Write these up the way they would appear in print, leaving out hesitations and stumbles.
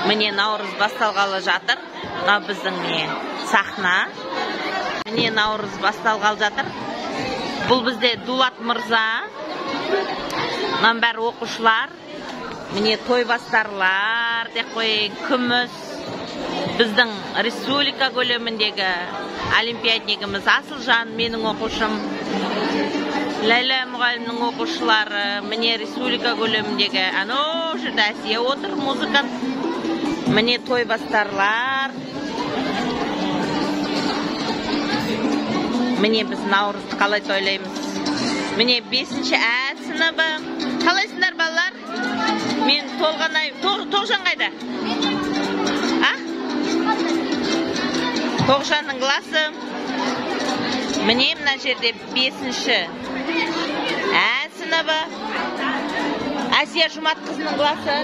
Міне наурыз басталғалы жатыр. Мынау біздің міне сахна. Міне наурыз басталғалы жатыр. Бұл бізде Дулат мырза. Мынаның бәрі оқушылар. Міне тойбастарлар деп қояйын, күміс. Біздің республика көлеміндегі олимпиадникіміз Асылжан, менің оқушым. Ләйлә мұғалімнің оқушылары, міне республика көлеміндегі анау жерде Әсия отыр, музыкант. Міне тойбастарлар. Міне біз наурызды қалай тойлаймыз. Міне 5-ші ә сыныбы. Қалайсыңдар, балалар? Мен Толғанай, Тоғжан қайда? А? Тоғжанның класы. Міне мына жерде 5-ші ә сыныбы. Әсия Жұматқызының класы.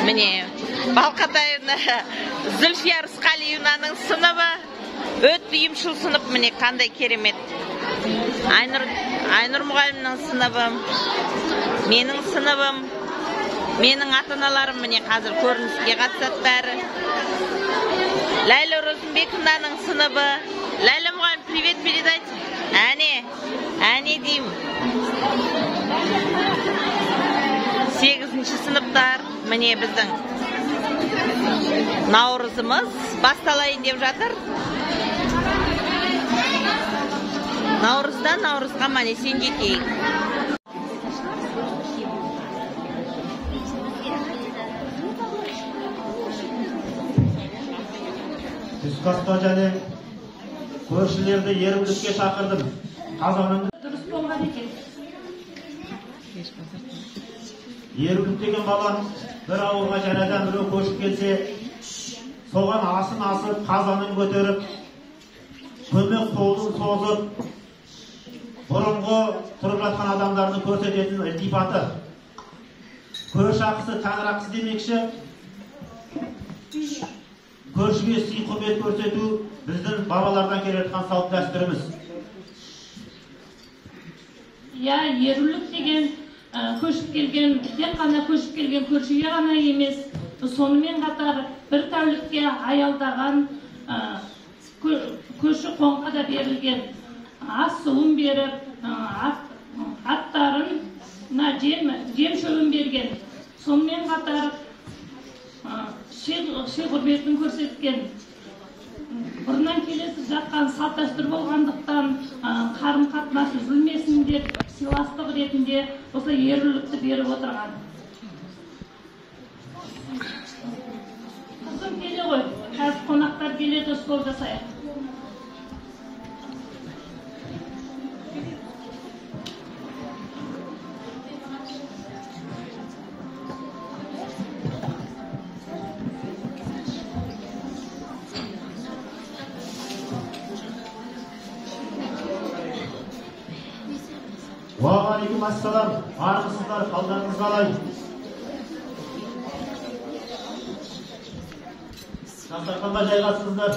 Міне Балқатаевна, Зүлфия Рысқалиевнаның сыныбы. Өте ұйымшыл сынып, міне қандай керемет. Айнұр мұғалімнің сыныбы, менің сыныбым, менің ата-аналарым міне қазір көрініске қатысады бәрі. Ләйлә Розымбековнаның сыныбы. Ләйлә мұғалім, привет передайте. Әне, әне деймін. 8-ші сыныптар, міне біздің наурызымыз басталайын деп жатыр. Наурыздан наурызға аман-есен жетейік. Түскі және көршілерді ерімдікке шақырдым. Қазанын дұрыс болған екен. Ерімдік деген бала бір ауылға жаңадан біреу көшіп келсе, соған асын асып, қазанын көтеріп, көмек қолын созып, бұрынғы тұрып жатқан адамдарды көрсететін ілтипаты. Көрші ақысы, тәңір ақысы демекші, көршіге сый құрмет көрсету біздің бабалардан келе жатқан салт дәстүріміз. Иә, ерулік деген көшіп келген, тек қана көшіп келген көршіге ғана емес, сонымен қатар бір тәулікке аялдаған көрші қоңға да берілген. Ас суын беріп, аттарын жем шөбін берген. Сонымен қатар сый құрметін көрсеткен. Бұрыннан келесі жатқан салт дәстүр болғандықтан қарым қатынас үзілмесін деп сыйластық ретінде осы ерулікті беріп отырған. Қызым келе ғой, қазір қонақтар келеді, стол жасайық. Уағалейкум ассалам, армысыздар, қалдарыңыз қалай? Дастарханға жайғасыңыздар.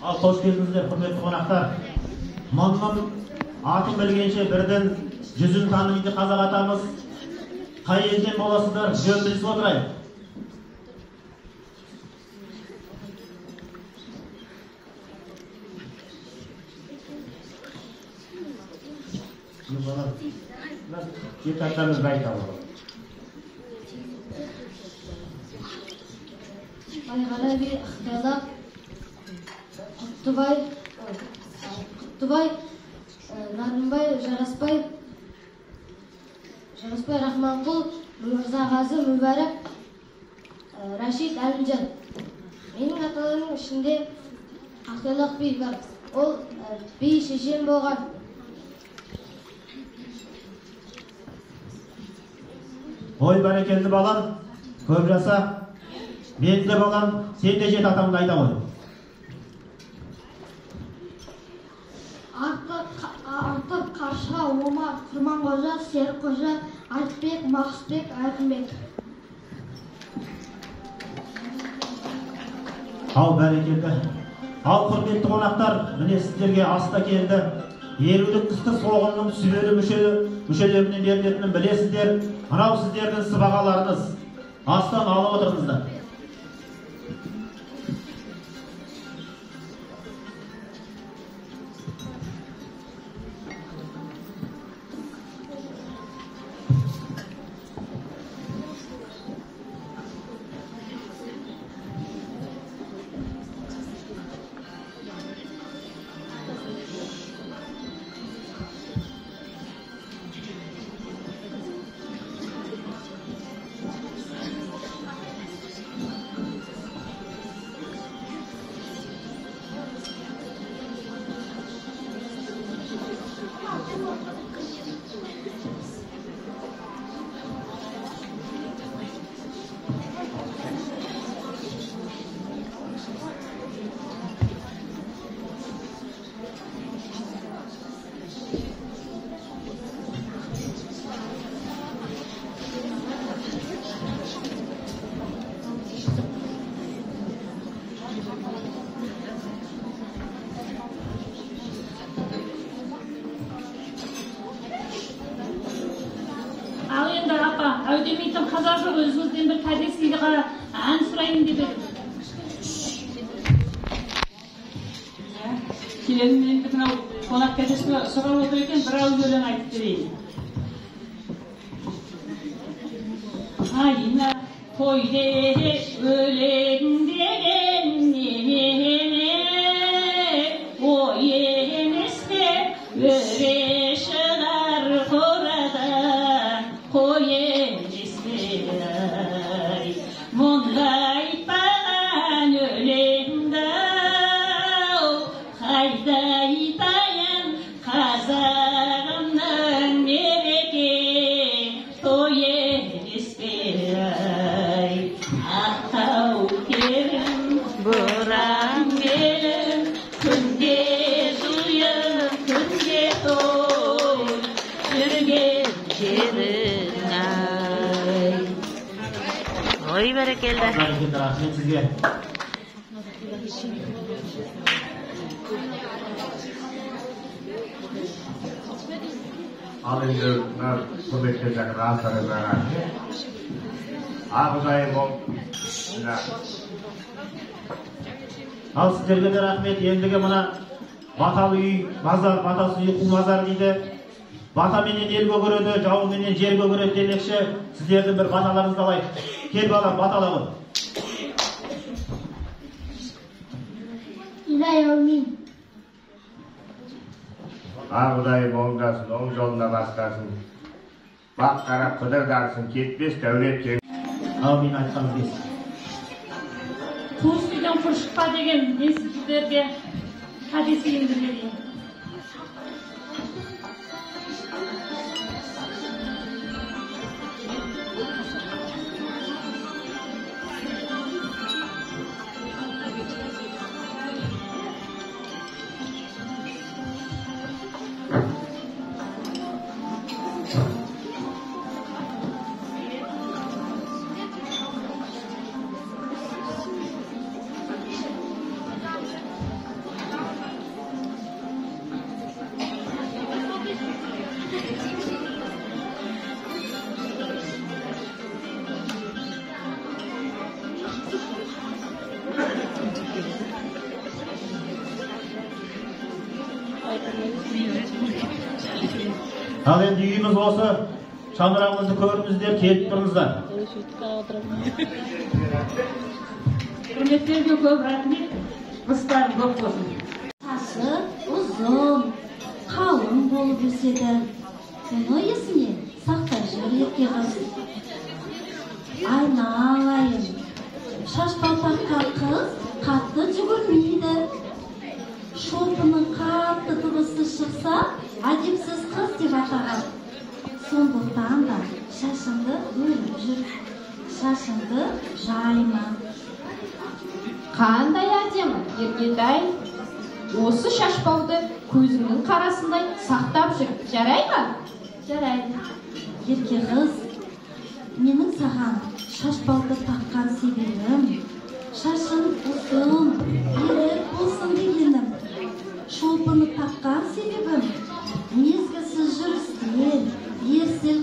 Ал қош келдіңіздер, құрметті қонақтар. Мыңның атын білгенше бірдің жүзін таниды қазақ атамыз. Қай елден боласыздар, жөн білісіп отырайық. Жеті атамыз Байталұлы. Байғара би, Ақтайлақ, Құттыбай, Нарынбай, Жарасбай, Рахманқұл, Мырзағазы, Мүбәрак, Рашид, Әлімжан. Менің аталарымның ішінде Ақтайлақ би бар. Ол би шешен болған. Ой, бәрекелді балам, көп жаса. Мен де балам, сен де жеті атамды айта ғой. Артық, Қаршыға, Омар, Құрманқожа, Серікқожа, Айтбек, Мақсұтбек, Әкімбек. Ал бәрекелді. Ал құрметті қонақтар, міне сіздерге ас та келді. Ерулік қысқы соғымның сүбелі мүшелерінен берілетінін білесіздер. Мынау сіздердің сыбағаларыңыз. Астан алып отырыңыздар. Әудемейтін қазақ жоқ, өзіңізден бір кәдесыйға ән сұрайын деп едім. Келінім енді мынау қонақ кәдесіні сұрап отыр екен, бір ауыз өлең айтып берейін. Айна той өлең деген немене, ой емес пе, өре шығар қорадан, қой емес пе, мұнда айтпаған өлеңді ау, қайда айтайын қазағымның мереке той емес пе, ақтау керім Буран белім, күнде жиын, күнде той, жүрген жерің ай. Ой, бәрекелді. Бәрекелді, рахмет сізге. Ал енді мына құрметті жақын астарыңызға рахмет. Ақ құдайым бол. Ал сіздерге де рахмет. Ендігі мына баталы үй, базар, батасыз үй, қу базар дейді. Батаменен ел көгереді, жауменен жер көгереді демекші, сіздердің бір баталарыңызды алайық. Кел балам, батала ғой. Илай әумин. Ақ құдайым оңдасын, оң жолына бастасын. Бақ қарап қыдыр дарысын, кетпес дәулет кең. Әумин айтқаныңыз келсін. Қуыс үйден құр шықпа деген мен сіздерге кәдесыйымды берейін. Ал енді үйіміз осы, шаңырағымызды көріңіздер, келіп тұрыңыздар. Құрметтерге көп рахмет, ырыстарың көп болсын. Шашы ұзын, қалың болып өседі. Бұны есіне сақтай жүр ерке қыз. Айналайын, шашбау таққан қыз қатты жүгірмейді. Шолпының қатты дыбысы шықса, әдепсіз қыз деп атаған. Сондықтан да шашыңды өріп жүр, шашыңды жайма. Қандай әдемі, Еркетай. Осы шашбауды көзіңнің қарасындай сақтап жүр, жарай ма? Жарайды. Ерке қыз, менің саған шашбауды таққан себебім, шашың ұзын, берік болсын дегенім. Шолпыны таққан себебім,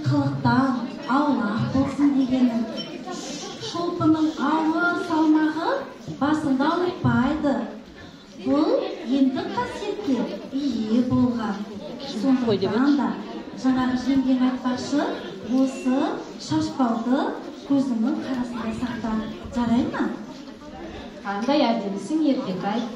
қылықтан аулақ болсын дегенім. Шолпының ауыр салмағы басыңды ауыртпайды. Бұл емдік қасиетке ие болған. Сондықтан да жаңағы жеңгем айтпақшы, осы шашбауды көзіңнің қарасындай сақта. Жарай ма? Қандай әдемісің, Еркетай.